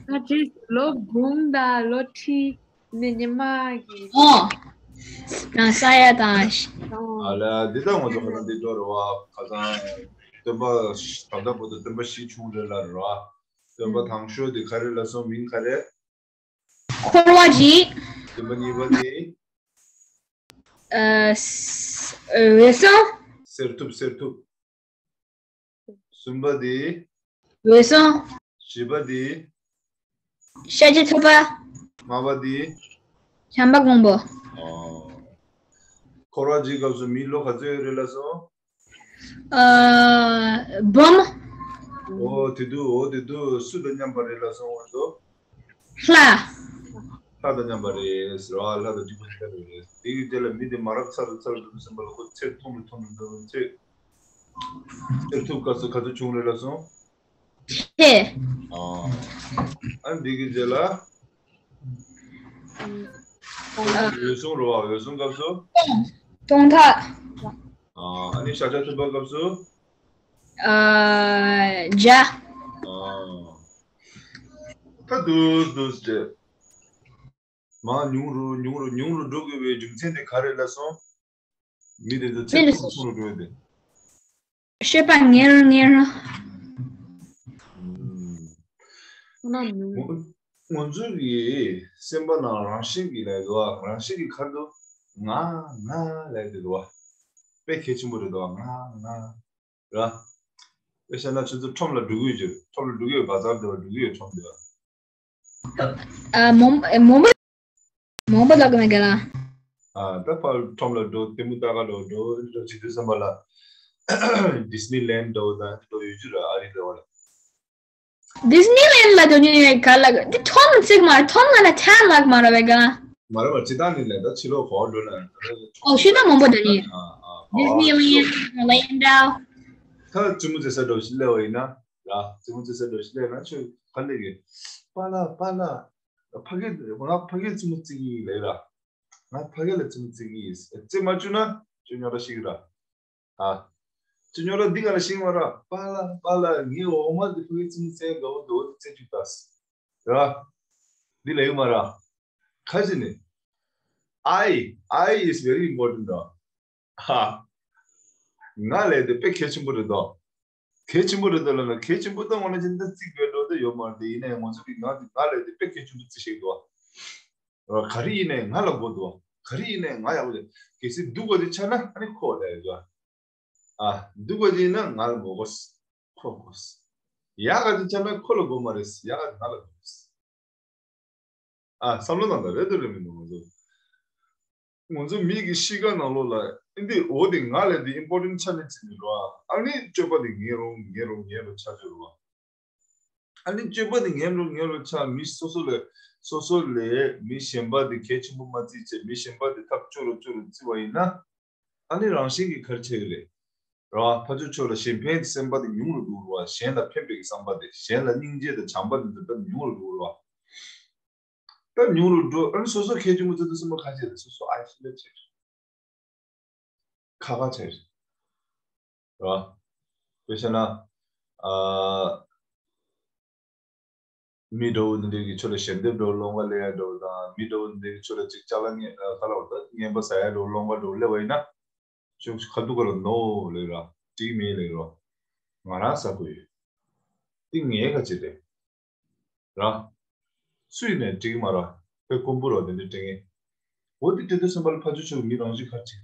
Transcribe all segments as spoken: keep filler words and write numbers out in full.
ད་ཅི་ལོ་འབུམ་དང་ལོ་ཁྲི་ནས་ཉི་མ་གི་ཨོ། ན་ས་ཡ་དང་། ཨ་ལ་འདི་ད་ང་ཚོ་ཁ་ན་འདི་འགྲོ་རེད་བ། ཁ་སང་སྟོན་པ་ད་ལྟ་བར་དུ་སྟོན་པ་བཞི་བྱུང་རེད་ལ་རེད་བ། སྟོན་པ་དང་ཤོས་དེ་ག་རེ་ལ་སོང་མིང་ག་རེ། འཁོར་བ་འཇིག་སྟོན་པ་གཉིས་པ་དེ། ཨ་ས་འོད་སྲུང་། གསེར་ཐུབ་གསེར་ཐུབ། གསུམ་པ་དེ། འོད་སྲུང་། བཞི་པ་དེ། ཤཱཀྱ་ཐུབ་པ། ལྔ་པ་དེ། བྱམས་པ་མགོན་པོ། ཨོ། འཁོར་བ་འཇིག་སྐབས་སུ་མི་ལོ་ག་ཚོད་ཡོད་རེད་ལ་སོང་། ཨ་འབུམ། ཨོ་དེ་དུས་ཨོ་དེ་དུས་སུ་དང་མཉམ་པ་རེད་ལ་སོང་འོ་དོ། ལྷ། ལྷ་དང་མཉམ་པ་རེད་ཟེར་བ། ལྷ་དང་འཇིགས་པ་ཆེ་རེད། དེ་གི་རྗེས་ལ་མི་དེ་མ་རབས་ཚ་རུ་ཚ་རུ་འགྲོ་དུས་ཙམ་པ་ལ་ཁོ་ཚེ་ཐུང་རུ་ཐུང་རུ་འགྲོ་རུ་ཚེ། ཚེ་ཐུབ་སྐབས་སུ་ག་ཚོད་བྱུང་རེད་ལ་སོང་། ཆེ། ཨ། ཨ་འདི་གི་རྗེས་ལ། འོད་སྲུང་རོ་བ་འོད་སྲུང་སྐབས་སུ། སྟོང་ཐག་ཨ་ནི་ཤཱཀྱ་ཐུབ་པ་སྐབས་སུ། ཨ་བརྒྱ། ཨ། ད་དུས་དུས་ཏེ། མ་ཉུང་རུ་ཉུང་རུ་ཉུང་རུ་འགྲོ་དགོས་པའི་རྒྱུ་མཚན་དེ་ག་རེ་ལ་སོང་། མི་དེ་ཚོ་ཚེ་མི་དེ་ཐུང་ཐུང་རུ་འགྲོ་ཡོད་དེ། སྤྱོད་པ་ངན་རུ་ངན་རུ། ང་ང་ཚོ་གི་སེམས་པ་ནང་རང་བཞིན་གྱི་ལས་འདུག་བ། རང་བཞིན་གྱི་ཁར་དུ་ང་ང་ལས་དེ་འདུག་བ། དཔེ་གལ་ཆེན་པོ་རེད་འདུག་བ། ང་ང་ར། དཔེ་བཤད་ན་ཁྱོད་ཚོ་ཁྲོམ་ལ་འགྲོ་གི་ཡོད་ཅིག་ཁྲོམ་ལ་འགྲོ་གི་ཡོད། བ་ཛར་འདི་བ་འགྲོ་གི་ཡོད་ཁྲོམ་འདི་བ། ཨ་མོ་མོ་མོ་མོ་ལགས་མེད་ག་ལ། ཨ་ད་ཕར་ཁྲོམ་ལ་འགྲོ་ལྟད་མོ་ལྟ་ག་འགྲོ་འགྲོ་འགྲོ་བྱེད་དུས་ཙམ་པ་ལ། ཌིས་ནི་ལན་འགྲོ་དང་འགྲོ་ཡོད་ཅིག་ར་ཨ་རི་ལ་བ་ལ། ཌིས་ནི་ལན་ལ་འགྲོ་ཉེན་ཡོད་ག་ལ། འདི་ཁྲོམ་ཚིག་མ་ཁྲོམ་ང་ལ་ཐལ་ལག་མ་ར་བས་ག་མ་ར་བ་ཅི་ད་ནི་ལན་ད་ཕྱི་ལོགས་གོ་འགྲོ་ན། ཨོ་ཤི་ད་མང་པོ་འགྲོ་ཉེན། ཨ་ཨ་ཌིས་ནི་ལན་ལན་ད། ད་ཙི་མུ་ཙི་ས་འགྲོ་ཞིག་སླེབས་པ་ཡིན་ན། ར་ཙི་མུ་ཙི་ས་འགྲོ་ཞིག་སླེབས་ན་ཁྱོད་ག་ལེ་གི། པཱ་ལགས་པཱ་ལགས། ཕ་གི་ང་ཕ་གི་ཙི་མུ་ཙི་གི་ལེ་ར། ང་ཕ་གི་ལ་ཙི་མུ་ཙི་གི་ཡིན། ཙི་མ་བཅུ་ན་ཁྱོད་ཉོ་ར་ཞིག་ར། ཨ། ཅི་ཉོ་ར་འདི་ག་ལ་ཤིང་བ་ར། པཱ་ལགས་པཱ་ལགས་ངའི་འོ་མ་འདི་ཕ་གི་ཙི་མི་ཙེ་དགའ་བོ་དོ་ཙེ་ཅིག་ཏ་སི། ར། འདི་ལ་ཡོད་མ་ར། ཁ་ཅིག་ནི། I I is very important ར། ཧ། ང་ལས་དེ་དཔེ་གལ་ཆེན་པོ་རེད་དོ། གལ་ཆེན་པོ་རེད་དོ་ལ་ན་གལ་ཆེན་པོ་ད་ངོ་ན་ཅི་འདི་རྩིག་པའི་འགྲོ་དེ་ཡོད་མ་རེད། ཡིན་ནའི་ང་ཚོ་གི་ང་ང་ལས་དེ་དཔེ་གལ་ཆེན་པོ་རྩི་ཤེས་དོ། ག་རེ་ཡིན་ནའི་ང་ལ་དགོས་འདུག་ག་རེ་ཡིན་ནའི་ང་ཡག་པོ་རེད། གལ་སྲིད་སྡུག་པ་དེ་ཆགས་ན་ཨ་ནི་ཁོ་ལ་ཡོད་འདུག་ཨ། སྡུག་པ་དེ་ཡིན་ན་ང་ལ་མ་དགོས། ཁོ་དགོས། ཡག་ག་དེ་ཆགས་ན་ཁོ་ལ་དགོས་མ་རེད། ཡག་ག་དེ་ང་ལ་དགོས། ཨ། བསམ་བློ་བཏང་དང་རེད་དོ་རེད་མི་འདུག་ང་ཚོ། ང་ཚོ་མི་གི་གཤིས་ཀ་ནང་ལོགས་ལ་ཨིན་དེ་འོ་དེ་ང་ལས་དེ་ཨིམ་པོར་ཊེན་ཊི་ཆགས་ནས་བརྩི་ནས་རོ། ཨ་ནི་སྤྱོད་པ་དེ་ངན་རུ་ངན་རུ་ངན་རུ་ཆགས་ཆོག་རོ། ཨ་ནི་སྤྱོད་པ་དེ་ངན་རུ་ངན་རུ་ཆགས། མི་སོ་སོ་ལས་སོ་སོ་ལས་མི་གཞན་པ་དེ་གལ་ཆེན་པོ་མ་བརྩིས་བྱས་མི་གཞན་པ་དེ་ཐབས་སྐྱོ་རུ་སྐྱོ་རུ་བརྩི་བ་ཡིན་ན། ཨ་ནི་རང་བཞིན་གྱིས་ག་རེ་ཆགས་ཀྱི་རེད། ར་བ། ཕར་ཕྱོགས་ཕྱོགས་ལ་གཞན་ཕན་གྱི་སེམས་པ་དེ་ཉུང་རུ་འགྲོ་རུ་བ། གཞན་ལ་ཕན་པའི་བསམ་པ་དེ་གཞན་ལ་སྙིང་རྗེ་དང་བྱམས་པ་དེ་འདི་ལྟར་ཉུང་རུ་འགྲོ་རུ་བ། ད་ཉུང་རུ་འགྲོ། ཨ་ནི་སོ་སོ་གལ་ཆེན་པོ་བརྩི་དུས་སེམས་པ་ཁ་ཆེ་རེད། སོ་སོ་ཨའི་སོ་ལེ་ཊི་བྱས་རེད། ཁ་ཁ་བྱས་རེད། ར་བ། དཔེ་བཤད་ན། ཨ། མི་འདྲ་བོ་འདི་འདྲའི་གི་ཆོས་ལ་ཞལ་འདེབས་འདྲ་བོ་སློང་ག་སླེབས་ཡ་འདྲ་བོ་དང་མི་འདྲ་བོ་འདི་འདྲའི་གི་ཆོས་ལ་ཅིག་ཅ་ལག་ངན་ཨ་ག་ལ་བ་ད་ངན་པ་ཟ་ཡ་འདྲ་བོ་སློང་ག་འདྲ་བོ་སླེབས་པ་ཡིན་ན། ཁྱོད་ཁ་ཐུག་ག་ལ་ནོ་ལེ་ར་དྲིག་མེད་ལེ་རོ། ང་རང་ཟ་དགོས་ཡོད། འདི་ངའི་ཁ་ཅིག་རེད། ར། སུ་ཡིན་ནས་དྲིག་མ་ར། དཔེ་དཀོན་པོ་རོ་དེ་འདྲའི་དྲིག་ངེས། འོ་དེ་དྲིག་དུས་སེམས་པ་ལ་ཕར་ཕྱོགས་ཕྱོགས་མི་རང་བཞིན་ཁ་ཅིག་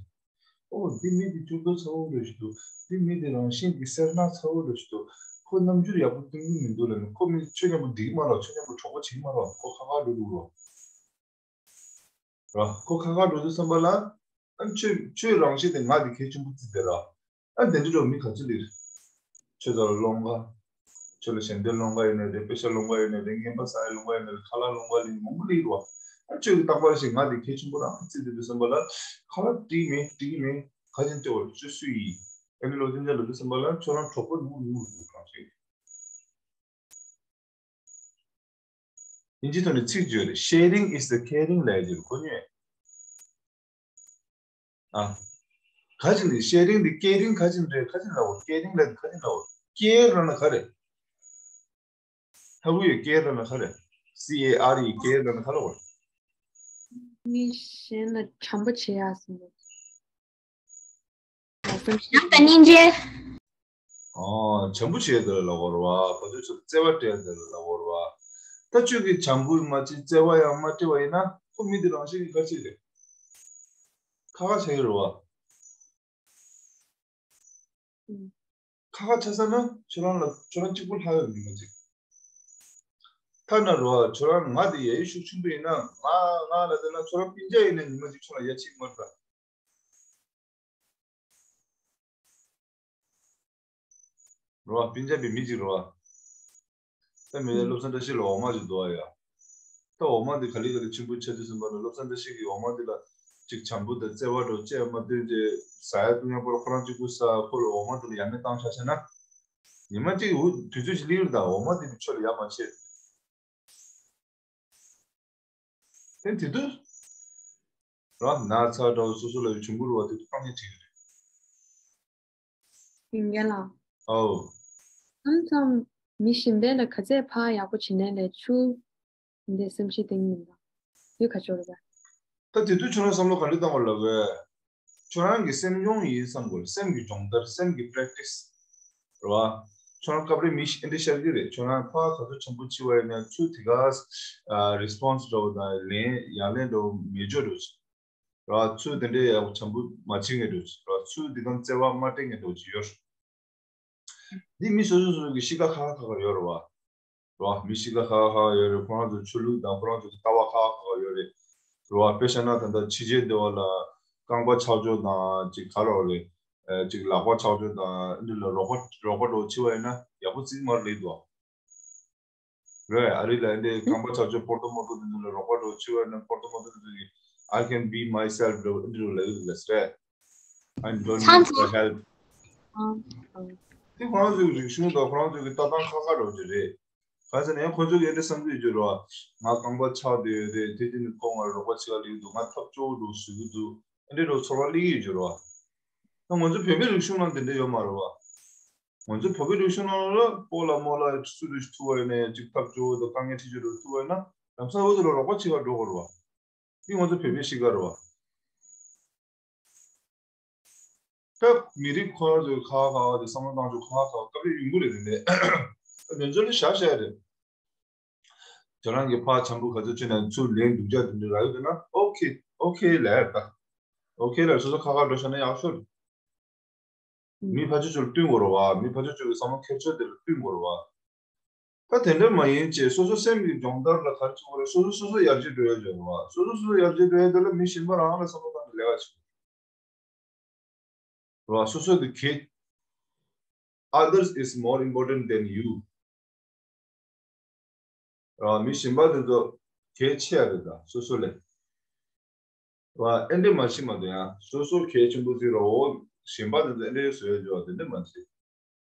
ཨོ་འདི་མི་འདི་སྐྱུར་རྡོ་ཚ་བོ་རེད་ཞུ་དུ། འདི་མི་འདི་རང་བཞིན་གྱི་སེར་སྣ་ཚ་བོ་རེད་ཞུ་དུ། ཁོ་རྣམ་འགྱུར་ཡག་པོ་སྟོན་གྱི་མི་འདུག་ལབ་ནས་ཁོ་མི་ཆོས་མཉམ་པོ་འགྲིག་མ་རོགས། ཆོས་མཉམ་པོ་གྲོགས་པོ་བྱེད་མ་རོགས། ཁོ་ཁ་ཁ་འགྲོ་འདུག་རོགས། རོགས། ཁོ་ཁ་ཁ་འགྲོ་དུས་ཙམ་པ་ལ། ཨ་ཆོས་ཆོས་རང་བཞིན་དེ་ང་དེ་གལ་ཆེན་པོ་བརྩི་དེ་ར། ཨ་དེ་འདྲ་འགྲོ་མི་ག་ཚོད་ལིར། ཆོས་ཚོ་ལ་སློང་ག་ཆོས་ལ་ཞལ་འདེབས་སློང་ག་ཡིན་ནའི་རེད། དཔེ་ཆ་སློང་ག་ཡིན་ནའི་རེད། ངན་པ་ཟ་ཡ་སློང་ག་ཡིན་ནའི་རེད། ཁ་ལག་སློང་ག་ལིར་མང་པོ་ལིར་བ། ཨ་ཆོས་ཀྱི་རྟག་པར་ཞིག་ང་དེ་གལ་ཆེན་པོ་རང་བརྩི་དེ་དུས་ཙམ་པ་ལ། ཁ་ལག་འགྲིག་མེད་འགྲིག་མེད་ག་ཅིག་སྐྱོ་བ་ཆུ་སུ་ཡིན། ཨ་ནི་ལོ་ཅན་ཅན་ལ་དུས་ཙམ་པ་ལ་ཁྱོད་རང་གྲོགས་པོ་ཉུང་ཉུང་རུ་གང་ཞིག་དབྱིན་ཇིའི་ཐོག་ནས་ཚིག་བརྗོད་རེད། Sharing is the caring ལབ་ཡ་ཅིག་གོ་ནས། ཨ། ག་ཅིག་ནི་sharing འདི་caring ག་ཅིག་རེད། ག་ཅིག་ལབ་འོ། caring ལབ་ག་ཅིག་ལབ་འོ། care ལབ་ན་ག་རེད། ལྷ་བུ་ཡི་ཀེར་ལབ་ན་ག་རེ། C A R E ཀེར་ལབ་ན་ག་རེ་ལབ་དགོས་རེད། མི་གཞན་ལ་བྱམས་པོ་བྱེད་ཡག་ཟེར་ནས། བྱམས་དང་སྙིང་རྗེ། ཨོ། བྱམས་པོ་བྱེད་དེ་ལ་ལབ་དགོས་རེད་བ། ཁོ་ཚོས་ཚུར་བརྩེ་བ་སྤྲད་དེ་ལ་ལབ་དགོས་རེད་བ། ད་ཁྱོད་ཀྱིས་བྱམས་པོ་མ་བྱེད་བརྩེ་བ་ཡང་མ་སྤྲད་པ་ཡིན་ན་ཁོ་མི་དེ་རང་བཞིན་གྱིས་ག་ཅིག་རེད། ཁ་ཁ་ཆགས་ཀྱི་རེད་བ། ཁ་ཁ་ཆགས་ས་ན་ཁྱོད་རང་ལ་ཁྱོད་རང་གཅིག་པུ་ལྷག་ཡོད་མི་མ་གཅིག་ཐ་ན་རོ་ཁྱོད་རང་ང་དེ་ཡ་ཡི་ཤུགས་ཆེན་པོ་ཡིན་ན་ང་ང་ལ་དེ་ན་ཁྱོད་རང་སྤུན་ཀྱག་ཡིན་ན་ཉི་མ་གཅིག་ཁྱོད་ལ་ཡ་གཅིག་མ་རེད་རོ། སྤུན་ཀྱག་པའི་མི་གཅིག་རོ། ད་མི་ལ་བློ་བཟང་བཀྲ་ཤིས་ལ་འོ་མ་ཅིག་འདུག་ཨ་ཡ། ད་འོ་མ་འདི་ག་ལེ་ག་ལེ་ཆེན་པོ་ཆགས་དུས་ཙམ་པ་ལ་བློ་བཟང་བཀྲ་ཤིས་ཀྱིས་འོ་མ་འདི་ལ་ཅིག་བྱམས་པོ་དང་བརྩེ་བ་འདྲ་བཅས་མ་སྟོན་ཏེ་ཟ་ཡ་བཏུང་ཡ་པོ་ལ་ཁོ་རང་གཅིག་པུ་ཟ། ཁོ་ལ་འོ་མ་འདི་ལ་ཡ་མེད་བཏང་ཆ་བྱས་ན། ཉི་མ་གཅིག་འུ་དུས་ཚོད་ཅིག་སླེབས་རེད། ད་འོ་མ་འདི་ནི་ཁྱོད་ལ་ཡ་མ་བྱེད། དེ་དེ་དུས་རང་ན་ཚ་འདྲ་བོ་སོ་སོ་ལ་ཡོད་བྱུང་གི་རེད་བ། དེ་དུས་དཀའ་ངལ་འཕྲད་ཀྱི་རེད། ཡིན་རྒན་ལགས། ཨོ། མཚམས་མཚམས་མི་གཞན་པའི་ལ་ག་ཚད་ཕར་ཡག་པོ་བྱེད་ནའི་ལས་ཆུ་འདི་སེམས་ཤེས་སྟེང་ཡིན་པ་ཡོད་ཁ་ཆོར་བ། ད་དེ་དུས་ཁྱོད་རང་བསམ་བློ་ག་འདྲ་བཏང་བ་ལབ་པས། ཁྱོད་རང་གི་སེམས་སྦྱོང་ཡིན་བསམ་དགོས། སེམས་ཀྱི་སྦྱོང་བརྡར། སེམས་ཀྱི་པེ་རེག་ཊི་སི་རེད་བ། ཁྱོད་རང་སྐབས་རེ་མི་ཨེ་འདྲ་ཤར་གྱི་རེད། ཁྱོད་རང་ཕར་ག་ཚོད་བྱམས་པོ་བྱེད་པ་ཡིན་ན་ཚུར་དེ་ག་རེ་སི་པོན་སི་འདྲ་བོ་དང་ལན་ཡང་ལན་འདྲ་བོ་མེད་འཇོག་འགྲོ་ཅིག་ར། ཚུར་དེ་འདྲའི་ཡག་པོ་བྱམས་པོ་མ་བྱེད་མཁན་འགྲོ་ཅིག་ར། ཚུར་དེ་ག་བརྩེ་བ་མ་སྤྲད་མཁན་འགྲོ་ཅིག་ཡོད། འདི་མི་སོ་སོ་སོ་སོ་གི་གཤིས་ཀ་ཁ་ཁ་ཁ་ཁ་ཡོད་རེད་བ། རེད་བ། མི་གཤིས་ཀ་ཁ་ཁ་ཁ་ཡོད་རེད། ཁོ་རང་ཚོའི་ཆོས་ལུགས་དང་ཁོ་རང་ཚོ་གི་ལྟ་བ་ཁ་ཁ་ཁ་ཁ་ཡོད་རེད། རེད་བ། དཔེ་བཞག་ན་ད་ལྟ་ཕྱི་རྒྱལ་སྡེ་བ་ལ་རྐང་པ་ཆག་ཆོག་དང་ཅིག་ག་རེ་རེད། ཨ་ཅིག་ལག་པ་ཆག་ཆོག་དང་འདི་ལ་རོགས་པ་རོགས་པ་འདྲ་བོ་བྱེད་པ་ཡིན་ན་ཡག་པོ་རྩིས་མར་ལེགས་འདུག་རེད། ཨ་རི་ལ་འདི་རྐང་པ་ཆག་ཆོག་པོར་ཏོ་མོ་ཏོ་འདི་ཚོ་ལ་རོགས་པ་འདྲ་བོ་བྱེད་པ་ཡིན་ན་པོར་ཏོ་མོ་ཏོ་འདི་ཚོ་གིས། I can be myself འདྲ་བོ་འདི་འདྲ་བོ་ལབ་ཡོད་རེད། I don't need the help. དེ་ཁོ་རང་ཚོའི་རིག་གཞུང་དང་ཁོ་རང་ཚོའི་ལྟ་སྟངས་ཁ་ཁ་འདྲ་བོ་ཅིག་རེད། གང་ཟེར་ན་ཡང་ཁོ་ཚོ་གིས་འདི་བསམ་གྱི་ཡོད་རེད་བ། ང་རྐང་པ་ཆག་བསྡད་ཡོད་རེད། དེ་དེ་ནི་ཁོ་ང་རོགས་པ་བྱེད་ག་སླེབས་འདུག་ང་ཐབས་སྐྱོ་བོ་འདྲ་བོ་བཟོ་གི་འདུག་འདི་འདྲ་བོ་ཚོར་བ་སླེབས་ཀྱི་ཡོད་རེད་བ། ད་ང་ཚོ་བོད་པའི་རིག་གཞུང་ནང་དེ་འདྲ་ཡོད་མ་རེད་བ། ང་ཚོ་བོད་པའི་རིག་གཞུང་ནང་ལ་སྤོ་ལགས་རྨོ་ལགས་སུ་རུ་ཐུག་པ་ཡིན་ན་ཡང་ཅིག་ཐབས་སྐྱོ་བོ་དང་དཀའ་ངལ་འཕྲད་ཆོག་འདྲ་བོ་ཐུག་པ་ཡིན་ན་ལམ་སང་འུ་ཚོ་ལ་རོགས་པ་བྱེད་ག་འགྲོ་དགོས་རེད་བ། འདི་ང་ཚོ་བོད་པའི་གཤིས་ཀ་རེད་བ། ད་མི་རིགས་ཁོ་རང་ཚོའི་ཁ་ཁ་བ་དེ་བསམ་བློ་བཏང་ཆོག་ཁ་ཁ་བ་སྐབས་རེ་ཡོང་གི་རེད། དེ་འདྲས་ད་དོན་ཚོད་ལ་བཞག་བཞག་རེད། ཁྱོད་རང་གིས་ཕར་བྱམས་པོ་ག་ཚོད་བྱས་ན་ཚུར་ལན་སྡུག་ཅག་དེ་འདྲས་རག་གི་འདུག་ན་ཨོ་ཁེ་ཨོ་ཁེ་ལབ་ད། ཨོ་ཁེ་ལབ། སོ་སོ་ཁ་ཁ་འགྲོ་ཤོག་ན་ཡག་ཤོས་རེད། མི་ཕར་ཕྱོགས་ཚོར་བསྟུན་དགོས་རེད་བ། མི་ཕར་ཕྱོགས་ཚོ་གི་བསམ་བློ་ཁྱེར་ཕྱོགས་དེ་ལ་བསྟུན་དགོས་རེད་བ། ད་དེ་འདྲ་མ་ཡིན་ཅེས་སོ་སོ་སེམས་ཀྱི་སྦྱོང་བརྡར་ལ་ག་རེ་བྱེད་དགོས་རེད། སོ་སོ་སོ་སོ་ཡར་རྒྱས་འགྲོ་ཡ་ཡོད་རེད་བ། སོ་སོ་སོ་སོ་ཡར་རྒྱས་འགྲོ་ཡ་དེ་ལ་མི་གཞན་པ་རང་ལ་བསམ་བློ་བཏང་ནས་ལས་ཀ་བྱེད་དགོས་རེད་བ། སོ་སོ་གི་གལ། Others is more important than you. རང་མི་གཞན་པ་དེ་ཚོ་གལ་ཆེ་ཡ་རེད་ད་སོ་སོ་ལས། བ་ཨེ་འདྲས་མ་བྱེད་མ་འདོད་ཡ། སོ་སོ་གལ་ཆེན་པོ་ཟིག་རོ། གཞན་པ་དེ་ཚོ་ཨེ་འདྲས་བཟོ་ཡ་འཇོག་དེ་འདྲས་མ་བྱེད།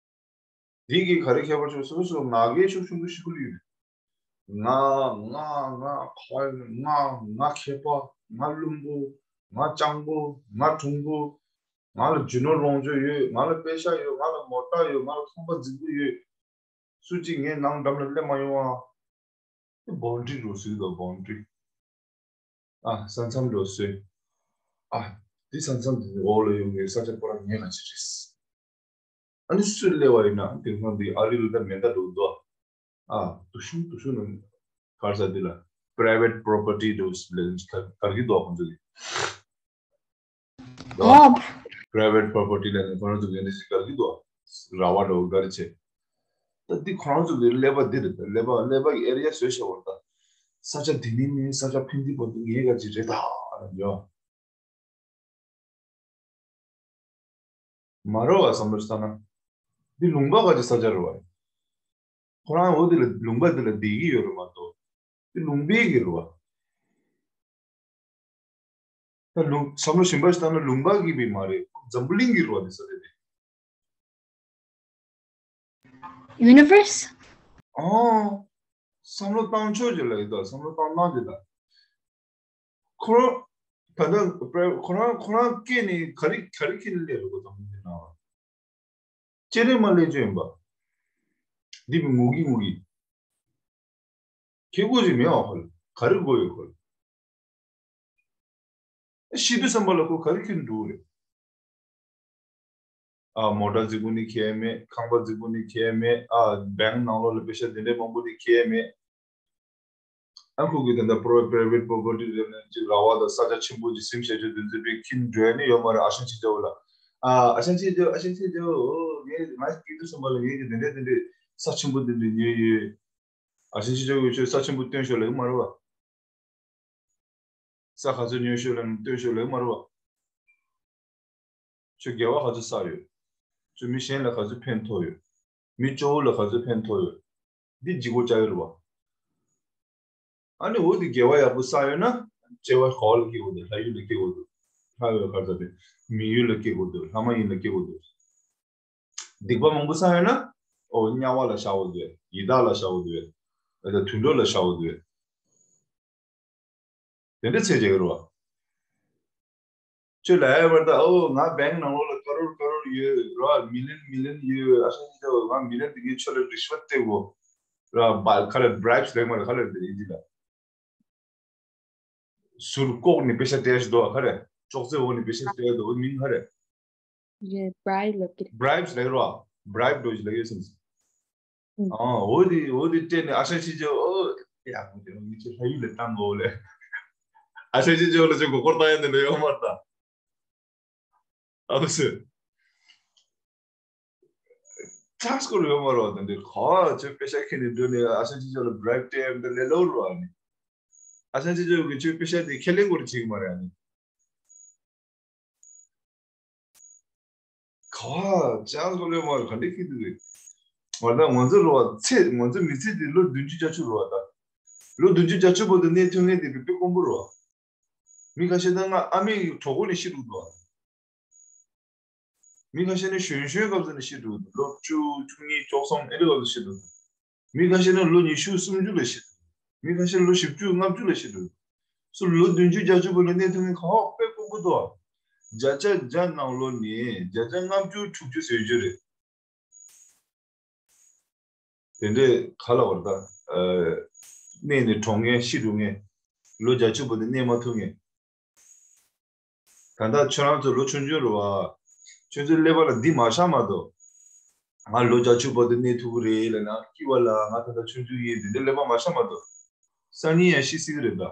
འདི་གིས་ག་རེ་ཁྱད་པར་ཆེ། སོ་སོ་ང་རྒྱལ་ཤུགས་ཆུང་ཆུང་ཞིག་ལ་ཡོད། ང་ང་ང་ཁ་ང་ང་མཁས་པ། ང་བླུན་པོ། ང་སྤྱང་པོ། ང་གྲུང་པོ། ང་ལ་རྒྱུ་ནོར་ལོངས་སྤྱོད་ཡོད། ང་ལ་པེ་ཤ་ཡོད། ང་ལ་མོ་ཊ་ཡོད། ང་ལ་ཁང་པ་རྫིག་པོ་ཡོད། སུ་གཅིག་ངའི་ནང་འགྲམ་ལ་སླེབས་མ་ཡོང་ཨ། དེ་བོན་ཌི་རུ་ཟེར་གི་འདུག་བོན་ཌི། ཨ་ས་མཚམས་རུ་ཟེར། ཨ་དེ་ས་མཚམས་དེ་འོག་ལ་ཡོང་གི་ས་ཆ་པོ་ར་ངའི་ག་ཅི་རེད། ཨ་ནི་སུ་སླེབས་པ་ཡིན་ན་དེང་སང་དེ་ཨ་རི་ལ་ད་མེ་མདའ་འདུག་འདུག་ཨ་དུ་ཤུང་དུ་ཤུང་ནང་གར་ས་དེ་ལ་private property འདུག་ལ་གར་གི་འདུག་ཁོང་ཚོ་གི། ཨོ། Private property ལ་ནི་ཁོ་རང་ཚོ་གི་ནི་ཞིག་གར་གི་འདུག་ར་བ་འགྲོ་གར་ཆེ། ད་འདི་ཁོ་རང་ཚོ་གི་ཀླད་པ་འདི་རེད། ཀླད་པ་ཀླད་པ་གི་ཨེ་རི་ཡ་བཟོས་བྱས་པ་རེད་ད། ས་ཆ་འདི་ནི་ནི་ས་ཆ་ཕན་འདི་པོ་འདི་ངའི་ག་ཅི་རེད་ད་ཡོ། མ་རེད་བ་བསམ་བློ་ཞིག་བཏང་ན། འདི་ལུང་པ་ག་ཅི་ས་ཆ་རེད་བ། ཁོ་རང་འོ་དེ་ལ་ལུང་པ་དེ་ལ་བསྡད་ཀྱི་ཡོད་རེད་མ་གཏོགས། དེ་ལུང་པའི་གི་རེད་བ། ད་ལུང་བསམ་བློ་གཞན་པ་ཞིག་བཏང་ན་ལུང་པ་གི་བི་མ་རེད། འཛམ་བུ་གླིང་གི་རེད་བ་དེ་ས་དེ་དེ། Universe? ཨོ། བསམ་བློ་བཏང་ཕྱོགས་ཅིག་ལ་ཡོད་ད། བསམ་བློ་བཏང་སྟངས་ཅིག་ད། ཁོ་རང་ད་ལྟ་ཁོ་རང་ཁོ་རང་སྐད་ནི་ག་རེ་ག་རེ་ཁྱེར་ནས་སླེབས་རེད་གོ། ད་མི་འདི་ན་ཅེ་རེ་མ་ལས་ཅོ་ཡིན་པ། འདི་བི་ངུ་གི་ངུ་གི། ཁེ་དགོས་ཅིག་མེད་པ་ཁོ་ལ། ག་རེ་དགོས་ཡོད་ཁོ་ལ། ཤི་དུས་ཙམ་པ་ལ་ཁོ་ག་རེ་ཁྱེར་འགྲོ་གི་རེད། ཨ། མོ་ཊ་རྫིག་པོ་ནི་ཁྱེར་མེད། ཁང་པ་རྫིག་པོ་ནི་ཁྱེར་མེད། ཨ། བེང་ནང་ལོགས་ལ་པེ་ཤ་དེ་འདྲའི་མང་པོ་ནི་ཁྱེར་མེད། ཨ། ཁོ་གི་དེ་འདྲ་པོ་རོ་པ་རའི་ཝེཊ་པོ་རོ་པར་ཊི་རེད་ན་ཅིག་ར་བ་དང་ས་ཆ་ཆེན་པོ་ཅིག་སིམ་ཤེས་ཅིག་དེ་ཚོ་པའི་ཁྱིམ་འགྲོ་ཡ་ནི་ཡོད་མ་རེད། ཨ་ཞང་ཆེ་ཅོ་ལ། ཨ། ཨ་ཞང་ཆེ་ཅོ། ཨ་ཞང་ཆེ་ཅོ། ཨོ། ངས་ང་སྐྱིད་སྡུག་གསུམ་པ་ལ་ངས་ཀྱི་དེ་འདྲ་དེ་འདྲའི་ས་ཆེན་པོ་དེ་འདྲ་ཉོས་ཡོད། ཨ་ཞང་ཆེ་ཅོ་གིས་ཁྱོད་ས་ཆེན་པོ་སྟོན་ཤོག་ལབ་ཀྱི་མ་རེད་བ། ས་ག་ཚོད་ཉོས་ཤོག་ལབ་ན་སྟོན་ཤོག་ལབ་ཀྱི་མ་རེད་བ། ཁྱོད་དགེ་བ་ག་ཚོད་བསགས་ཡོད། ཁྱོད་མི་གཞན་ལ་ག་ཚོད་ཕན་ཐོགས་ཡོད། མི་གཙོ་བོ་ལ་ག་ཚོད་ཕན་ཐོགས་ཡོད། འདི་ལྗིད་ཁོག་ཅག་ཡོད་རེད་བ། ཨ་ནི་འོ་དེ་དགེ་བ་ཡག་པོ་བསགས་ཡོད་ན། སྐྱེ་བ་ག་བ་ལ་སྐྱེ་དགོས་འདུག་ལྷ་ཡུལ་ལ་སྐྱེ་དགོས་འདུག་ལྷ་ཡུལ་ག་ཚོད་དེ། མི་ཡུལ་ལ་སྐྱེ་དགོས་འདུག་ལྷ་མ་ཡིན་ལ་སྐྱེ་དགོས་འདུག་སྡིག་པ་མང་པོ་བསགས་ཡོད་ན། ཨོ་དམྱལ་བ་ལ་བཞག་དགོས་འདུག་ཡི་དྭགས་ལ་བཞག་དགོས་འདུག་ཨ་ད་དུད་འགྲོ་ལ་བཞག་དགོས་འདུག་དེ་འདྲ་ཚད་ཅིག་རེད་བ། ཁྱོད་ལ་ཡ་བར་ད་ཨོ་ང་བེང་ནང་ལོགས་ལ་ཀ་རོར་ཀ་རོར་ཡོད་ར། མི་ལན་མི་ལན་ཡོད། ཨ་ཤ་ཅི་ད་ང་མི་ལན་དེ་གའི་ཆོ་ལ་རི་ཤི་ཝཊ་སྟེར་གོ་ར། བ་ཁ་ལ་བྷི་རའིབ་ལེགས་མ་རེད། ཁ་ལ་དེ་ཡིན་ཅི་ལ་ཟུར་ལྐོག་ནི་པེ་ཤ་སྟེར་ཞིག་འདུག་ཁ་རེད། ཅོག་ཙེ་འོག་ནི་པེ་ཤ་སྟེར་འདུག་མིང་ཁ་རེད། རེད། བྷི་རའིབ་ལབ་ཀྱི་རེད། བྷི་རའིབ་ལབ་ཀྱི་རེད་བ། བྷི་རའིབ་འགྲོ་ཞིག་ལབ་ཡོད་སེམས། ཨ། འོ་དེ་འོ་དེ་སྤྲད་ནས་ཨ་ཤ་ཅི་ཅོ། ཨོ་ཡག་པོ་དེ་མི་ཚེ་ལྷ་ཡུལ་ལ་བཏང་དགོས་ལེ། ཨ་ཤ་ཅི་ཅོ་ལ་ཅོ་མགོ་སྐོར་བཏང་ཡ་འདི་འདྲ་ཡོད་མ་རེད་ད། ཨ་ཕ་སི། ཅག་སྐོར་ཡོད་མ་རེད་བ། དེ་འདྲའི་ག་ཅོ་པེ་ཤ་ཁྱེར་ནས་འགྲོ་ནས་ཨ་ཤ་ཅི་ཅོ་ལ་བྷི་རའིབ་སྤྲད་ཡ་འདི་ལས་སླ་པོ་རེད་བ་ནི། ཨ་ཤ་ཅི་ཅོ་གིས་ཅོ་པེ་ཤ་དེ་ཁས་ལེན་སྐོར་བྱེད་ཀྱི་མ་རེད་ཨ་ནི། ག་བ་ཅག་ལོ་ལོ་མ་ག་འདྲ་ཁྱེར་འདུག་རེད། ང་ད་ང་ཚོ་རུ་བ་ཚེ་ང་ཚོ་མི་ཚེ་འདི་ལོ་བདུན་ཅུ་བརྒྱད་ཅུ་རུ་བ་ད། ལོ་བདུན་ཅུ་བརྒྱད་ཅུ་བར་དུ་གནས་ཐུབ་མཁན་དེ་དཔེ་དཔེ་དཀོན་པོ་རུ་བ། མི་ཁ་ཤས་ད་ང་ཨ་མའི་གྲོད་ཁོག་ནས་ཤི་འགྲོ་འདུག་མི་ཁ་ཤས་ནི་གཞོན་གཞོན་སྐབས་སུ་ནས་ཤི་འགྲོ་འདུག་ལོ་བཅུ་བཅུ་གཉིས་བཅུ་གསུམ་ཨེ་འདྲ་སྐབས་སུ་ཤི་འགྲོ་འདུག་མི་ཁ་ཤས་ནི་ལོ་ཉི་ཤུ་སུམ་ཅུ་ལ་ཤི་འགྲོ་འདུག་མི་ཁ་ཤས་ལོ་བཞི་བཅུ་ལྔ་བཅུ་ལ་ཤི་འགྲོ་འདུག་སུ་ལོ་བདུན་ཅུ་བརྒྱད་ཅུ་བར་ལ་གནས་ཐུབ་མཁན་ག་བ་དཔེ་དཀོན་པོ་འདུག་བརྒྱ་ཆ་བརྒྱ་ནང་ལོགས་ནས་བརྒྱ་ཆ་ལྔ་བཅུ་དྲུག་ཅུ་ཟེར་རྒྱུ་རེད། དེ་འདྲའི་ག་ལ་བར་ད། ཨ། གནས་ནས་གྲོངས་མཁན་ཤི་འགྲོ་མཁན། ལོ་བརྒྱད་ཅུ་བར་དུ་གནས་མ་ཐུབ་མཁན། ད་ལྟ་ཁྱོད་རང་ཚོ་ལོ་ཆུང་ཆུང་རེད་བ། ཁྱོད་ཚོའི་ཀླད་པ་ལ་འདི་མ་ཤར་མ་གཏོགས། ང་ལོ་བརྒྱད་ཅུ་བར་དུ་གནས་ཐུབ་ཀྱི་རེད་ལབ་ན་སྐྱིད་པ་ལ་ང་ད་ལྟ་ཆུང་ཆུང་ཡིན་འདི་འདྲའི་ཀླད་པ་མ་ཤར་མ་གཏོགས། སང་ཉིན་ཡང་ཤི་སྲིད་ཀྱི་རེད་ད།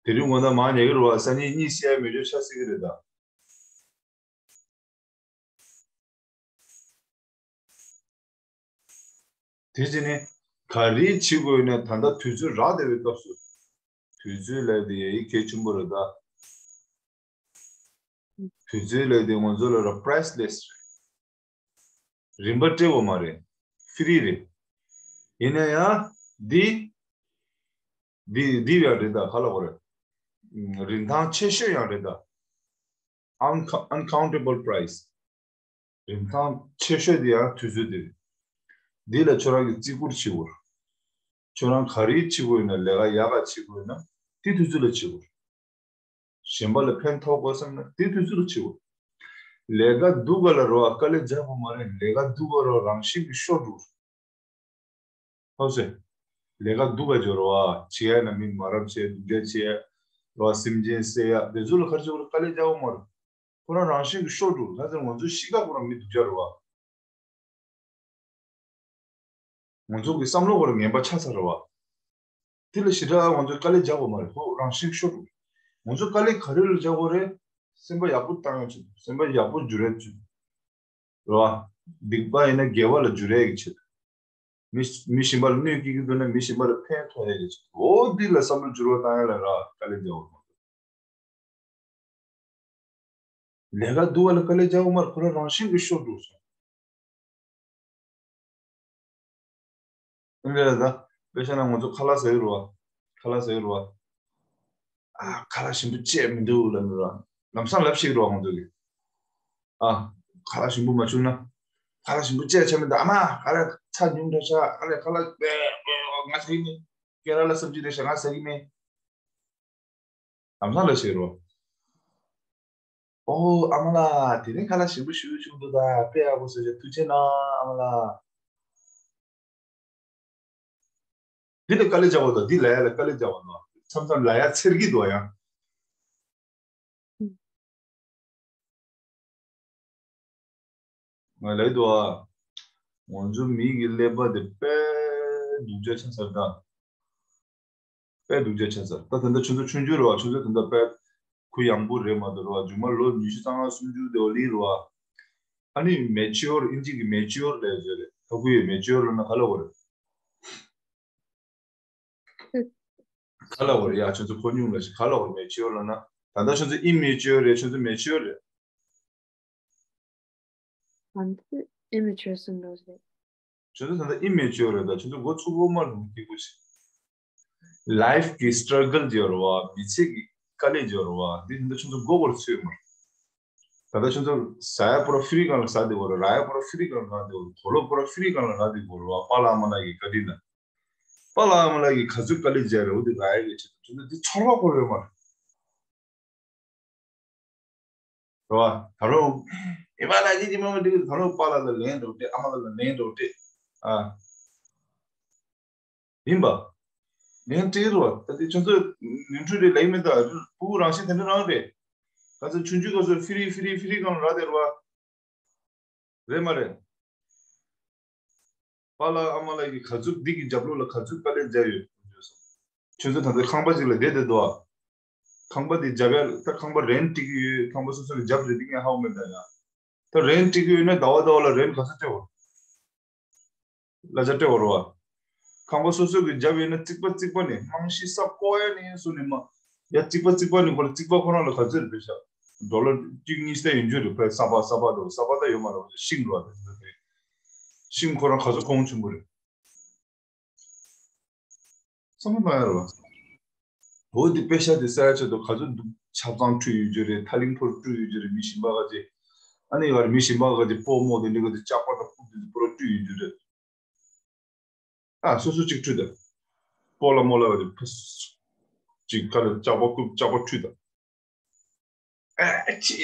དེ་རིང་དགོང་དག་མར་ཉལ་གྱི་རེད་བ། སང་ཉིན་གཉིད་སད་ཡ་མེད་ཆོག་ཆགས་སྲིད་ཀྱི་རེད་ད། དེ་བྱས་ནས་ག་རེ་བྱེད་དགོས་ན་ད་ལྟ་དུས་ཚོད་རག་བསྡད་པའི་སྐབས་སུ། དུས་ཚོད་ལབ་དེ་ཡ་ཡི་གལ་ཆེན་པོ་རེད་ད། དུས་ཚོད་ལབ་དེ་ང་ཚོ་ལ་ར་པ་རའི་སི་ལེ་སི་རེད། རིན་པ་སྤྲད་དགོས་མ་རེད། ཧྥི་རི་རེད། ཡིན་ན་ཡང་འདི། འདི་འདི་ཡང་རེད་ད་ག་ལ་གོ་རེད། རིན་ཐང་ཆེ་ཤོས་ཡང་རེད་ད། Unco- uncountable price། རིན་ཐང་ཆེ་ཤོས་དེ་ཡང་དུས་ཚོད་དེ་རེད། འདི་ལ་ཁྱོད་རང་གིས་བརྩི་བཀུར་བྱེད་དགོས། ཁྱོད་རང་ག་རེ་བྱེད་དགོས་ཡིན་ན་ལས་ཀ་ཡག་ག་བྱེད་དགོས་ཡིན་ན་དེ་དུས་ཚོད་ལ་བྱེད་དགོས། གཞན་པ་ལ་ཕན་ཐོགས་དགོས་བསམ་ན་དེ་དུས་ཚོད་ལ་བྱེད་དགོས། ལས་ཀ་སྡུག་ག་ལ་རོགས་དཀའ་ལས་རྒྱག་དགོས་མ་རེད། ལས་ཀ་སྡུག་ག་རོགས་རང་བཞིན་གྱིས་ཤོར་འགྲོ། ཧོ་སེ། ལས་ཀ་སྡུག་ག་འབྱོར་བ། བྱེད་ཡ་ན་མི་མ་རབས་བྱེད་སྡུག་ཅག་བྱེད་ཡ། རོ་སེམས་ཅན་བསད་ཡ་དེ་ཚོ་ལ་ག་རེ་བྱེད་དགོས་རེད། དཀའ་ལས་རྒྱག་དགོས་མ་རེད། ཁོ་རང་རང་བཞིན་གྱིས་ཤོར་འགྲོ། ད་ཚེ་ང་ཚོའི་གཤིས་ཀ་ཁོ་རང་མི་སྡུག་ཅག་རེད་བ། ང་ཚོ་གི་བསམ་བློ་ཁོ་རང་ངན་པ་ཆགས་ཚར་རེད་བ། དེ་ལ་ཞེ་དྲག་ང་ཚོས་དཀའ་ལས་རྒྱག་དགོས་མ་རེད། ཁོ་རང་བཞིན་གྱིས་ཤོར་འགྲོ། ང་ཚོས་དཀའ་ལས་ག་རེ་ལ་རྒྱག་དགོས་རེད། སེམས་པ་ཡག་པོ་བཏང་ཡ་ཆེད་དུ། སེམས་པ་ཡག་པོ་འགྱུར་ཡ་ཆེད་དུ། རེད་བ། སྡིག་པ་ཡིན་ན་དགེ་བ་ལ་འགྱུར་ཡ་གི་ཆེད་དུ། མི་མི་གཞན་པ་ལ་གནོད་སྐྱེལ་གྱི་འདུག་ན་མི་གཞན་པ་ལ་ཕན་ཐོགས་ཡ་གི་ཆེད་དུ། འོ་འདི་ལ་བསམ་བློ་འགྱུར་བ་བཏང་ཡ་ལ་ར་དཀའ་ལས་རྒྱག་དགོས་མ་རེད། ལས་ཀ་སྡུག་པ་ལ་དཀའ་ལས་རྒྱག་དགོས་མ་རེད། ཁོ་རང་རང་བཞིན་གྱིས་ཤོར་འགྲོ་སོང་། ཨ་ནི་ལ་ད་དཔེ་བཞག་ན་ང་ཚོ་ཁ་ལག་ཟ་གི་རེད་བ། ཁ་ལག་ཟ་གི་རེད་བ། ཨ། ཁ་ལག་ཞིམ་པོ་བཅད་མི་འདུག་ལབ་ནི་རེད་བ། ལམ་སང་ལབ་ཤེས་ཀྱི་རེད་བ་ང་ཚོ་གིས། ཨ། ཁ་ལག་ཞིམ་པོ་མ་བྱུང་ན། ཁ་ལག་ཞིམ་པོ་བཅད་ཆ་མི་འདུག་ཨ་མ། ཁ་ལག་ཚྭ་ཉུང་དྲགས་ཤག་ཨ་ལས་ཁ་ལག་པེ་པེ་ང་ཟ་གི་མེད། ཀེ་ར་ལ་སབ་ཇི་རེད་ཤག་ང་ཟ་གི་མེད། ལམ་སང་ལབ་ཤེས་ཀྱི་རེད་བ། ཨོ་ཨ་མ་ལགས། དེ་རིང་ཁ་ལག་ཞིམ་པོ་ཞེ་པོ་བྱུང་འདུག་ད་དཔེ་ཡག་པོ་བཟོས་ཤག་ཐུགས་རྗེ་གནང་ཨ་མ་ལགས། འདི་ལ་དཀའ་ལས་རྒྱག་པ་དང་འདི་ལ་ཡ་ལ་དཀའ་ལས་རྒྱག་པ་དང་མཚམས་མཚམས་ལ་ཡ་འཚེར་གྱི་འདུག་ཡང་། ང་ལབ་འདུག་ཨ། ང་ཚོ་མི་གི་ཀླད་པ་དེ་དཔེ་སྡུག་ཅག་ཆགས་ཚར་ད། དཔེ་སྡུག་ཅག་ཆགས་ཚར། ད་ད་ལྟ་ཁྱོད་ཚོ་ཆུང་ཆུང་རེད་བ། ཁྱོད་ཚོ་ད་ལྟ་དཔེ་གུ་ཡངས་པོ་རེད་མ་གཏོགས་རེད་བ། མཇུག་མ་ལོ་ཉི་ཤུ་རྩ་ལྔ་སུམ་ཅུ་དེ་བ་ལི་རེད་བ། ཨ་ནི་མེ་ཅིའོར། ཨིན་ཇི་གི་མེ་ཅིའོར་ལབ་ཡོད་རེད། ཧ་གོ་ཡོད། མེ་ཅིའོར་ལབ་ན་ག་ལབ་དགོས་རེད། ག་ལབ་དགོས་རེད་ཡ། ཁྱོད་ཚོ་གོ་མྱོང་ལ་ཞིག་ག་ལབ་དགོས་རེད། མེ་ཅིའོར་ལབ་ན། ད་ལྟ་ཁྱོད་ཚོ་ཨིམ་མེ་ཅིའོར་རེད། ཁྱོད་ཚོ་མེ་ཅིའོར་རེད། ང་ཚོ་ཨིམ་མེ་ཅིའོར་སུ་འགྲོ་རེད། ཁྱོད་ཚོ་ད་ལྟ་ཨིམ་མེ་ཅིའོར་རེད། ད་ཁྱོད་ཚོ་མགོ་ཚུགས་པོ་མ་རུང་སྐྱིད་པོ་ཞིག་ལའིཕ་གི་སི་ཊྲ་གལ་ཅིག་ཡོད་རེད་བ། མི་ཚེ་གི་དཀའ་ལས་ཅིག་ཡོད་རེད་བ། འདི་ད་ལྟ་ཁྱོད་ཚོ་མགོ་སྐོར་ཚོད་མར། ད་ལྟ་ཁྱོད་ཚོ་ཟ་ཡ་པོ་ར་ཧྥི་རི་སྒང་ལ་ཟ་བསྡད་ཡོད་རེད། ར་ཡ་པོ་ར་ཧྥི་རི་སྒང་ལ་ར་བསྡད་ཡོད་རེད། གོ་ལོག་པོ་ར་ཧྥི་རི་སྒང་ལ་ར་བསྡད་ཡོད་རེད་བ། པཱ་ལགས་ཨ་མ་ལགས་ཀྱི་བཀའ་དྲིན་ལ། པཱ་ལགས་ཨ་མ་ལགས་ཀྱིས་ག་ཚོད་དཀའ་ལས་བརྒྱབ་རེད། འོ་དེ་ར་ཡ་གི་ཆེད་དུ་ཁྱོད་ཚོ་འདི་ཚོར་བ་འཁོར་ཡོད་མ་རེད། རེད་བ། ད་རུང་ཨེ་མ་ལགས་ཀྱིས་ཅི་མ་མ་འགྲིག་གི། ད་རུང་པཱ་ལགས་ལ་ལན་འགྲོ་སྤྲད། ཨ་མ་ལགས་ལ་ལན་འགྲོ་སྤྲད། ཨ། ཡིན་པ། ལན་སྤྲད་རོགས། ད་དེ་ཁྱོད་ཚོ་ནོར་འཁྲུལ་རེད་ལབ་ཀྱི་མེད། ད་ཕྲུ་གུ་རང་བཞིན་དེ་འདྲ་རང་རེད། ད་ཚོ་ཆུང་ཆུང་སྐབས་སུ་ཧྥི་རི་ཧྥི་རི་ཧྥི་རི་སྒང་ལ་ར་བསྡད་རེད་བ། རེད་མ་རེད། པཱ་ལགས་ཨ་མ་ལགས་ཀྱིས་ག་ཚོད་འདི་གི་རྒྱབ་ལོགས་ལ་ག་ཚོད་དཀའ་ལས་བརྒྱབ་ཡོད། ཁྱོད་ཚོ་ད་ལྟ་ཁང་པ་ཅིག་ལ་བསྡད་བསྡད་འདུག་ཨ། ཁང་པ་དེ་རྒྱབ་ཡ་ད་ཁང་པ་རེན་སྤྲད་ཀྱི་ཡོད། ཁང་པ་སོ་སོ་ལ་རྒྱབ་རེད། འདི་ངས་ཧ་གོ་མེད་ད་ཡ། ད་རེན་སྤྲད་ཀྱི་ཡོད་ན་ཟླ་བ་ཟླ་བ་ལ་རེན་ག་ཚོད་སྤྲད་དགོས། གླ་ཆ་སྤྲད་དགོས་རེད་བ། ཁང་པ་སོ་སོ་གི་རྒྱབ་ཡོད་ན་རྩིག་པ་རྩིག་པ་ནས་རྨང་གཞི་ས་བརྐོ་ཡ་ནས་བཟུང་ནས་མ། ཡ་རྩིག་པ་རྩིག་པ་ནས་ཁོ་ལ་རྩིག་པ་ཁོ་རང་ལ་ག་ཚོད་རེད་པས་ཤག་ཌོ་ལར་གཅིག་གཉིས་ཤ་ཡོང་རྒྱུ་རེད། ཕ་ས་པ་ས་པ་འགྲོ། ས་པ་ད་ཡོད་མ་རེད་བ། ཤིང་འགྲོ་བ་དེ་ཤིང་ཁོ་རང་ག་ཚོད་གོང་ཆེན་པོ་རེད། བསམ་བློ་མ་ཡོང་རེད་བ། འོ་འདི་པེ་ཤ་དེ་ཟ་ཡ་ཆེད་དུ་ག་ཚོད་འདུག་ཆབ་གཙང་བཀྲུས་ཡོད་རྒྱུ་རེད། ཐ་ལིང་ཕོར་བཀྲུས་ཡོད་རྒྱུ་རེད། མི་གཞན་པ་ག་ཚོད། ཨ་ནི་ཡར་མི་གཞན་པ་ག་ཚོད་སྤོ་རྨོ་དེ་འདྲ་ག་ཚོད་ལྕགས་པ་དང་རྐུབ་དེ་ཚོ་པུ་ར་བཀྲུས་ཡོད་རྒྱུ་རེད། ཨ་སོ་སོ་གཅིག་བཀྲུས་དང་། སྤོ་ལགས་རྨོ་ལགས་ག་ཚོད་ཕུ་གཅིག་ག་ལ་ལྕགས་པ་རྐུབ་ལྕགས་པ་བཀྲུས་དང་། ཨ་ཅི།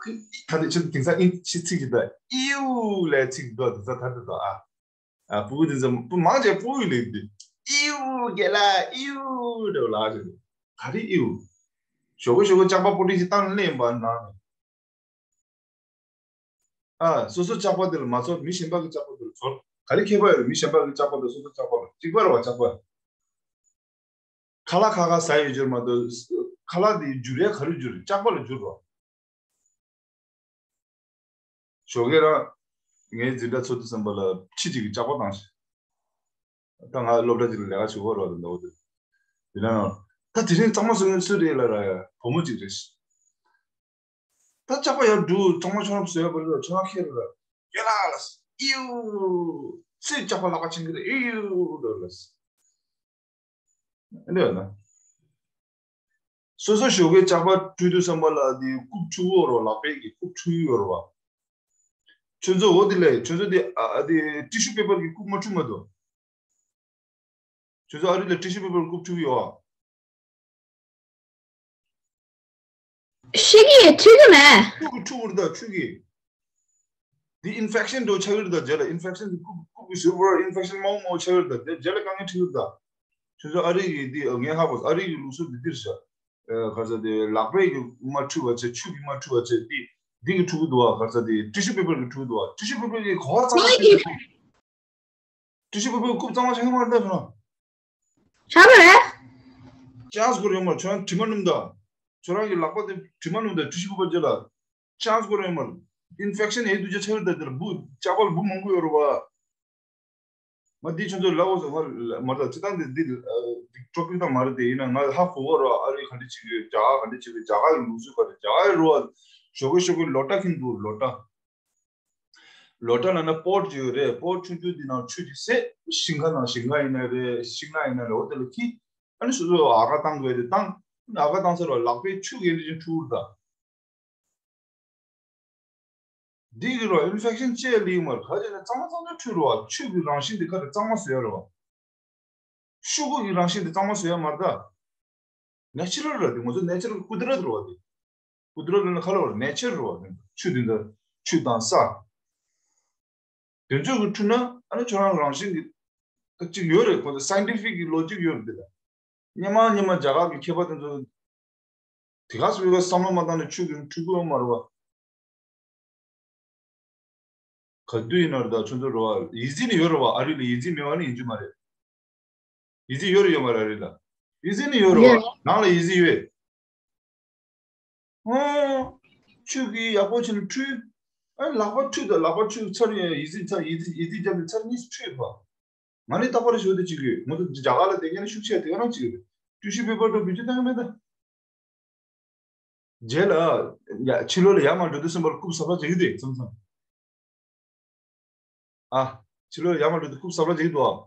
ད་ནི་ཁྱོད་དེང་སང་ཨིན་ཇི་ཚིག་ཅིག་དང་ཨིའུ་ལབ་ཚིག་འདུག་དེང་སང་ད་ལྟ་དང་ཨ། ཨ་ཕྲུ་གུ་དེ་ཚོ་མང་ཆེ་ཕྲུ་གུ་ལབ་འདུག་ཨིའུ་རྒན་ལགས་ཨིའུ་འདྲ་བོ་ལབ་ཅིག་འདུག་ག་རེ་ཨིའུ། ཞོགས་པ་ཞོགས་པ་ལྕགས་པ་པོ་ཏི་ཞིག་བཏང་ནས་ལེན་པ་ན། ཨ་སོ་སོ་ལྕགས་པ་དེ་ལ་མ་ཚོར། མི་གཞན་པ་གི་ལྕགས་པ་དེ་ལ་ཚོར། ག་རེ་ཁྱད་པར་ཡོད་རེད། མི་གཞན་པ་གི་ལྕགས་པ་དང་སོ་སོ་ལྕགས་པ་ལ་གཅིག་པ་རེད་བ། ལྕགས་པ། ཁ་ལག་ཁ་ཁ་ཟ་ཡོད་རྒྱུ་མ་གཏོགས། ཁ་ལག་དེ་འགྱུར་ཡ་ག་རེ་འགྱུར་རེད། ལྕགས་པ་ལ་འགྱུར་རོ། ཞོགས་ཀས་རང་ངའི་འཛིན་གྲྭ་ཚོགས་དུས་ཙམ་པ་ལ་ཁྱི་གཅིག་གིས་ལྕགས་པ་བཏང་ཤག་ད་ང་སློབ་གྲྭ་ཅིག་ལ་ལས་ཀ་བྱེད་ཀྱི་ཡོད་རེད་བ། ད་འདྲ་བོ་དེ། དེ་ན་ད་དེ་རིང་གཙང་མ་བཟོ་མཁན་སུ་རེད་ལབ་ར། བུ་མོ་གཅིག་རེད། ད་ལྕགས་པ་ཡར་སྒྲུག་གཙང་མ་ཁྱོད་རང་བཟོས་པ་རེད། ཁྱོད་རང་ཁྱེར་ར། ཡོད་ལ་ལ། ཨིའུ། སུས་ལྕགས་པ་ལག་པ་འཆང་གི་རེད། ཨིའུ་འགྲོ་ལ། ཨེ་འདྲ་ཡོད་ན། སོ་སོ་ཞོགས་ཀས་ལྕགས་པ་བཀྲུས་དུས་ཙམ་པ་ལ་དེ་རྐུབ་འཁྲུ་གི་ཡོད་རེད་བ། ལག་པས་ཀྱི་རྐུབ་འཁྲུ་གི་ཡོད་རེད་བ། ཁྱོད་ཚོ་འོ་དེ་ལས་ཁྱོད་ཚོ་དེ་ཨ་ཨ་དེ་ཊི་ཤུ་པེ་པར་གྱི་རྐུབ་མ་འཁྲུ་མ་འདུག་ཁྱོད་ཚོ་ཨ་རི་ལ་ཊི་ཤུ་པེ་པར་རྐུབ་འཁྲུ་གི་ཡོད་ཨ། ཤི་གི་འཁྲུ་གི་མེད། འཁྲུ་གི་འཁྲུ་གི་རེད་ད་འཁྲུ་གི། འདི་ཨིན་ཕེག་ཤན་འགྲོ་ཆགས་ཀྱི་རེད་ད། རྗེས་ལ་ཨིན་ཕེག་ཤན་འདི་རྐུབ་རྐུབ་ཀྱི་ཟུར་པོར་ཨིན་ཕེག་ཤན་མང་པོ་ཆགས་ཀྱི་རེད་ད། དེ་རྗེས་ལ་དཀའ་ངལ་འཕྲད་ཀྱི་རེད་ད། ཁྱོད་ཚོ་ཨ་རི་གི་འདི་ངས་ཧ་གོ། ཨ་རི་གི་ལུགས་སྲོལ་འདི་འདིར་བཞག་ཨ་ག་ཚོད་དེ་ལག་པས་ཀྱི་མ་འཁྲུ་བ་བྱས། ཆུ་གིས་མ་འཁྲུ་བ་བྱས། འདི་འདི་གིས་འཁྲུ་གི་འདུག་བ། ག་ཚོད་དེ་ཊི་ཤུ་པེ་པར་གྱིས་འཁྲུ་གི་འདུག་བ། ཊི་ཤུ་པེ་པར་གྱིས་ག་པར་གཙང་མ་བྱེད་ཀྱི་འདུག་ཊི་ཤུ་པེ་པར་རྐུབ་གཙང་མ་བྱེད་མ་རེད་ད་ཁྱོད་རང་། ཆགས་པ་རེད། ཅང་སྒོར་ཡོང་མ། ཁྱོད་རང་དྲི་མ་སྣོམ་ད། ཁྱོད་རང་གི་ལག་པ་དེ་དྲི་མ་སྣོམ་ད། ཊི་ཤུ་པེ་པར་རྗེས་ལ། ཅང་སྒོར་ཡོང་མ། ཨིན་ཕེག་ཤན་ཡེ་དུ་ཅ་ཆགས་ཡོད་ད། དེ་ལ་འབུ་ལྕགས་པ་ལ་འབུ་མང་པོ་ཡོད་རེད་བ། ང་འདི་ཁྱོད་ཚོ་ལབ་འོ་ཟེར་མ་མ་རེད་ད། སྤྱིར་བཏང་འདི་འདི་འདི་ཊོ་པིག་དང་མ་རེད་དེ། ཡིན་ན་ང་ཧ་གོ་གི་རེད་བ། ཨ་རི་ག་འདྲ་བྱེད་ཀྱི་ཡོད། རྒྱ་གར་ག་འདྲ་བྱེད་ཀྱི་ཡོད། རྒྱ་གར་གི་ལུགས་སྲོལ་ག་རེ། རྒྱ་གར་རེད་བ། ཞོགས་ཀས་ཞོགས་ཀས་ལོ་ཊ་འཁྱེར་འདུག་ལོ་ཊ། ལོ་ཊ་ལབ་ན་པོཊ་ཅིག་ཡོད་རེད། པོཊ་ཆུང་ཆུང་འདི་ནང་ཆུ་ཅིག་བསྲེས། ཞིང་ཁ་ནང་། ཞིང་ཁ་ཡིན་ན་རེད། ཤིང་ནགས་ཡིན་ན་རེད། འོ་དེ་ལ་འཁྱེར། ཨ་ནི་སོ་སོ་ཨ་ག་བཏང་དགོས་དེ་བཏང་། ཨ་ག་བཏང་ཚར་བ་ལག་པས་ཆུ་གི་འདི་བཞིན་འཁྲུ་ད། འདི་གི་རོ་ཨིན་ཕེག་ཤན་ཅེས་ལི་མར་ག་ཅེ་ན་གཙང་མ་གཙང་མ་འཁྲུ་རོ་བ། ཆུ་གི་རང་བཞིན་འདི་ག་རེ་གཙང་མ་བཟོ་ཡ་རོ་བ། ཤོག་གུ་གི་རང་བཞིན་དེ་གཙང་མ་བཟོ་ཡ་མ་རེད་ད། ནེ་ཅུ་རལ་རེད་དེ། ང་ཚོ་ནེ་ཅུ་རལ་ཀུ་དི་ར་ཏི་རེད་བ་དེ། ཀུ་དི་ར་ཏི་ལབ་ན་ག་རེ་ལབ་རེད། ནེ་ཅར་རེད་བ་དེ། ཆུ་དེ་འདྲ་ཆུ་དང་ས། དེ་ཚོ་གི་འཁྲུ་ན་ཨ་ནི་ཁྱོད་རང་རང་བཞིན་གྱི་ ད་ཅིག་ཡོད་རེད། ཁོ་ཚོ་སའིན་ཊི་ཕིག་གི་ལོ་ཇིག་ཡོད་རེད་དེ་ལ། སྔོན་མ་སྔོན་མ་རྒྱ་གར་གྱི་མཁས་པ་དེ་ཚོ་དེ་ག་སུ་ཡོད་བསམ་བློ་མ་བཏང་ནས་ཆོས་ཀྱི་འཁྲུལ་དགོས་ཡོད་མ་རེད་བ། ག་དུས་ཡིན་ན་རེད་ད་ཁྱོད་ཚོ་རེད་བ། ཡིག་རྩིས་ནི་ཡོད་རེད་བ། ཨ་རི་ལ་ཡིག་རྩིས་མེད་པ་ནི་ཡིན་རྒྱུ་མ་རེད། ཡིག་རྩིས་ཡོད་རེད་ཡོད་མ་རེད། ཨ་རི་ལ་ཡིག་རྩིས་ནི་ཡོད་རེད་བ། ཡོད། ནང་ལ་ཡིག་རྩིས་ཡོད། ཨོ། ཆོས་ཀྱི་ཡག་པོ་བྱས་ནས་འཁྲུལ། ཨ་ལག་པ་འཁྲུལ་དང་ལག་པ་འཁྲུལ་ཚར་ཡོད། ཡིག་རྩིས་ཚར་ཡིག་རྩིས་ཡིག་རྩིས་བརྒྱབ་ནས་ཚར་གཉིས་སུ་འཁྲུལ་ཡོད་པ། ང་ནི་རྟག་པར་ཞུ་དེ་གཅིག་ཡོད། ང་ཚོ་རྒྱ་གར་ལ་བསྡད་མཁན་ཤུགས་ཆེ་དེ་ག་རང་གཅིག་ཡོད། ཀྲུའུ་ཞི་པེ་པར་དུ་བེད་སྤྱོད་བཏང་གི་མེད་ད། རྗེས་ལ་ཡ་ཕྱི་ལོགས་ལ་ཡར་མར་འགྲོ་དུས་ཙམ་པ་ལ་རྐུབ་ཟ་བ་བྱེད་ཀྱི་འདུག་མཚམས་མཚམས། ཨ། ཕྱི་ལོགས་ལ་ཡར་མར་འགྲོ་དུས་རྐུབ་ཟ་བ་བྱེད་ཀྱི་འདུག་ཨ།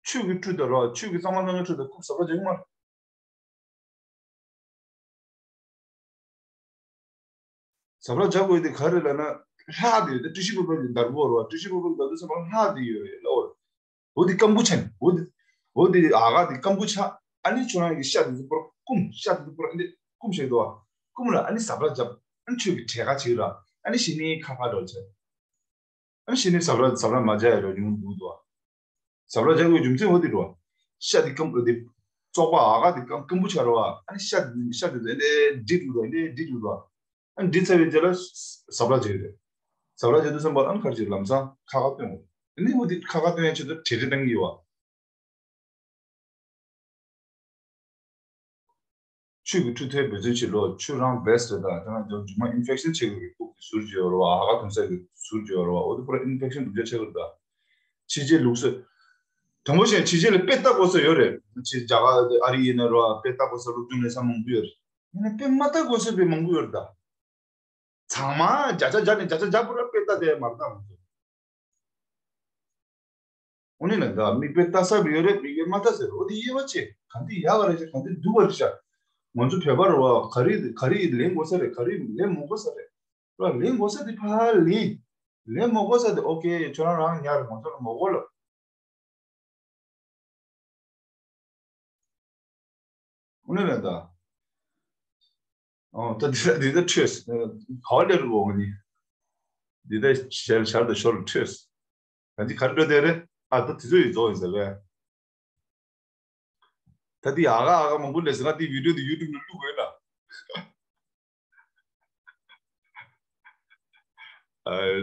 ཆོས་ཀྱི་འཁྲུལ་དང་རོ། ཆོས་ཀྱི་གཙང་མ་གཙང་ངའི་འཁྲུལ་དང་རྐུབ་ཟ་བ་བྱེད་ཀྱི་མ་རེད། ཟ་བྲ་རྒྱག་དགོས་དེ་ག་རེ་ལབ་ན། ལྷག་དེ་ཡོད་དེ། ཀྲུའུ་ཞི་པེ་པར་གྱི་འདར་པོ་རོ། ཀྲུའུ་ཞི་པེ་པར་གྱི་འདར་དུས་ཙམ་པ་ལྷག་དེ་ཡོད་རེད་ལབ་འོ། འོ་དེ་སྐམ་པོ་ཆགས་ནས། འོ་དེ་འོ་དེ་ཨ་ག་དེ་སྐམ་པོ་ཆགས། ཨ་ནི་ཁྱོད་རང་གི་ཤ་དེ་ཚོ་པོར་སྐུམ། ཤ་དེ་ཚོ་པོར་ཨ་ནི་སྐུམ་བྱེད་དོ། སྐུམ་ལ་ཨ་ནི་ཟ་བྲ་རྒྱབ། ཨ་ནི་ཁྱོད་ཀྱི་གྲས་ཁ་བྱེད་ར། ཨ་ནི་ཤི་ནི་ཁ་ཁ་འགྲོ་བྱེད། ཨ་ནི་ཤི་ནི་ཟ་བྲ་ཟ་བྲ་མ་རྒྱག་ཡ་རོ་ཉུང་འདུག་དོ། ཟ་བྲ་རྒྱག་དགོས་རྒྱུ་མཚན་འོ་དེ་རོ། ཤ་དེ་སྐམ་པོ་དེ། བཙོག་པ་ཨ་ག་དེ་སྐམ་སྐམ་པོ་ཆགས་རོ། ཨ་ནི་ཤ་དེ་ཤ་དེ་ཚོ་ཨེ་འདྲས་འགྲིག་འགྲོ། ཨེ་འདྲས་འགྲིག་འགྲོ། ཨ་ནི་འདྲིས་ཚར་བའི་རྗེས་ལ་ཟ་བྲ་བྱེད་རེད། ཟ་བྲ་བྱེད་དུས་ཙམ་པ་ཨ་ནི་ག་རེ་བྱེད། ལམ་སང་ཁ་ཁ་བཏོན་དགོས། ཨ་ནི་འོ་དེ་ཁ་ཁ་བཏོན་ཡ་ཆེད་དུ་བྲེལ་བྲེལ་བཏང་གི་ཡོད་བ། ཆོས་ཀྱི་འཁྲུལ་ཐལ་འབད་བརྩོན་བྱེད་ལོ། ཆོས་རང་བེ་སི་ཊི་རེད་ད། དེ་ན་རྒྱུ་མ་ཨིན་ཕེག་ཤན་ཆེ་གི་རེད། རྐུབ་ཀྱི་ཟུར་གྱི་ཡོད་རེད་བ། ཨ་ག་དུང་ས་གི་ཟུར་གྱི་ཡོད་རེད་བ། འོ་དེ་པུ་ར་ཨིན་ཕེག་ཤན་སྡུག་ཅག་ཆེ་གི་རེད་ད། ཕྱི་རྒྱལ་ལུགས་སྲོལ། དང་པོ་བཞིན་ཕྱི་རྒྱལ་ལ་དཔེ་ལྟ་དགོས་ས་ཡོད་རེད། ཕྱི་རྒྱ་གར་ཨ་རི་ཡིན་ན་རེད་བ། དཔེ་ལྟ་དགོས་ས་སློབ་སྦྱོང་ལས་ས་མང་པོ་ཡོད་རེད། ཡིན་ན་དཔེ་མ་ལྟ་དགོས་ས་དཔེ་མང་པོ་ཡོད་རེད་ད། ཚང་མ་བརྒྱ་ཆ་བརྒྱ་ནས་བརྒྱ་ཆ་བརྒྱ་པུ་ར་དཔེ་ལྟ་དེ་མ་རེད་ད་ང་ཚོ། འོ་ནི་ལ་ད་མིག་དཔེ་ལྟ་ས་རེ་ཡོད་རེད། མིག་དཔེ་མ་ལྟ་ས་རེད། འོ་དེ་དབྱེ་བ་ཕྱེ། ག་འདི་ཡག་ག་རེད་ཤག་ག་འདི་སྡུག་ག་རེད་ཤག་ང་ཚོ་བོད་པ་རེད་བ། ག་རེ་ག་རེ་ལེན་དགོས་ས་རེད། ག་རེ་ལེན་མ་དགོས་ས་རེད། ར་ལེན་དགོས་ས་དེ་ཕར་ལེན། ལེན་མ་དགོས་ས་དེ་ཨོ་ཀེ་ཁྱོད་རང་རང་ཉར། ང་ཚོ་ལ་མ་དགོས་ལབ། དངོས་གནས་ལ་ད། ཨོ་ད་འདི་འདི་ད་ཁྲོས། ག་བ་ལེ་རུ་འོང་ནི། འདི་ད་ཞལ་ཞར་དུ་ཤོར་ཁྲོས། ད་འདི་ག་རེ་འགྲོ་དེ་རེད། ཨ་ད་དེ་ཚོ་ཡི་རྫོགས་ཡིན་ཟེར་བས། ད་འདི་ཨ་ག་ཨ་ག་མང་པོ་ལས་ཟེར་ན་འདི་བི་ཌིའོ་འདི་ཡུ་ཊུབ་ལ་བླུག་དགོས་ན། ཨ།